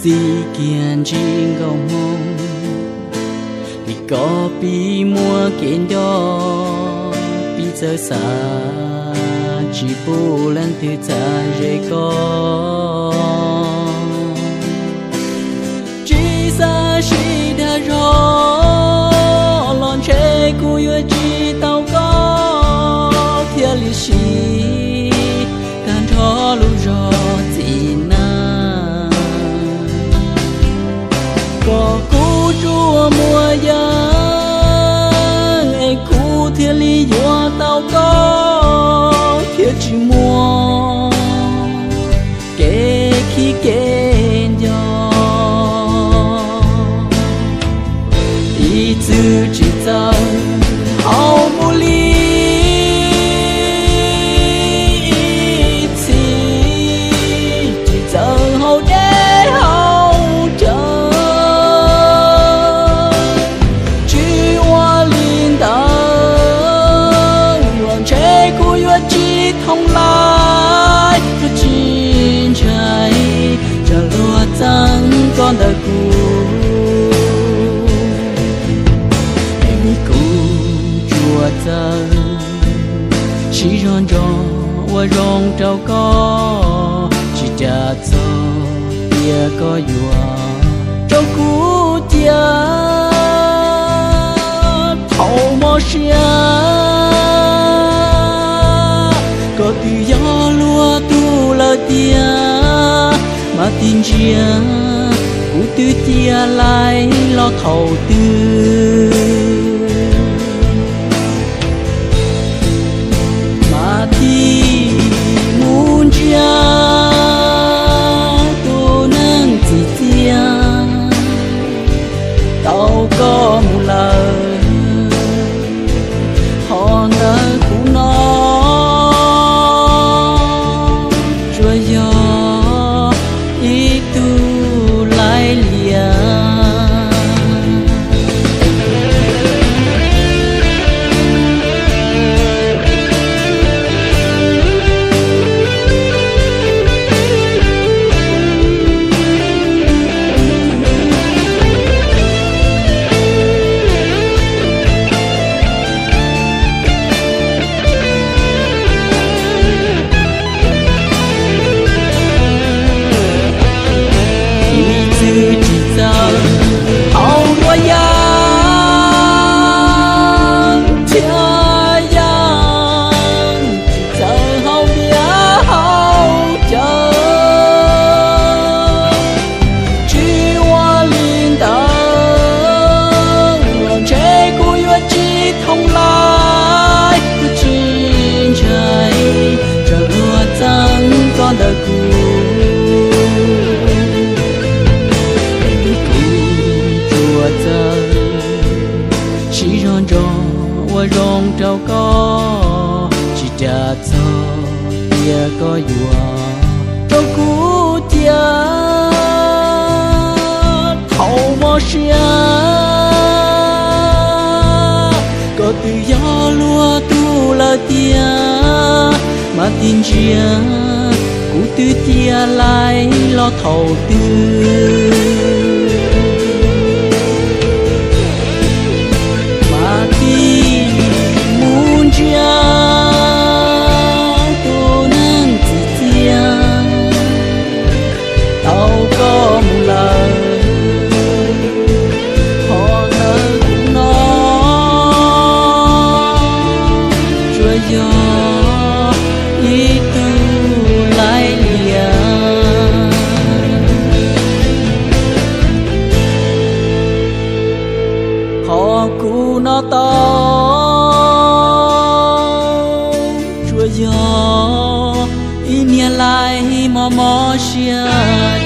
Pib kiag ntsib nkauj Hmoob, vim koj pib muaj kev nco, pib txawj xav tsis pub leej twg txav ze koj. Tsis xav sib dag zog los ntshe kuv yuav tsis tau koj thiaj li siv tag nrho lub zog txiv neej. Kom kuv tsuas muaj yeej es kuv thiaj li yuav tau koj thiaj tsis muaj kev khib kev nco. Ib txwm tsis txawj hauv mus li, ib txhis tsis txawj hauv deb hauv cawv. Tsis ua li ntawd los ntshe kuv yuav tsis thooj lais, yuav tsis ntshai tsam luag txeeb koj ntawm kuv. Es vim kuv tsuas txawj siv zog ntso ua zoo rau koj, tsis ras txog tias koj yuav rau kuv cia thaum mob siab. Koj twb yog luag tug lawm tiag, mas tig ntsia kuv twb cia lais los thaum twg. Mas tig mus ntsia tus neeg txim txiaj tau koj mus lawm, ho ntawm kuv no tsuas yog ib tug laib lias. Ib txwm tsis txawj hauv nruab yeeb thiab yeej tsis txawj hauv npiav hauv cawv. Tsis ua li ntawd los ntshe kuv yuav tsis thooj lais, kuv tsis ntshai tsam luag txeeb koj ntawm kuv. Es vim kuv tsuas txawj siv zog ntso ua zoo rau koj, tsis ras txog tias koj yuav rau kuv cia thaum mob siab. Koj twb yog luag tug lawm tiag, mas tig ntsia kuv twb cia lais los thaum twg. Mas tig mus ntsia tus neeg txim txiaj tau koj mus lawm, ho ntawm kuv no tsuas yog ib tug laib lias. Qhov kuv no tau tsuas yog ib niag laib mob mob siab.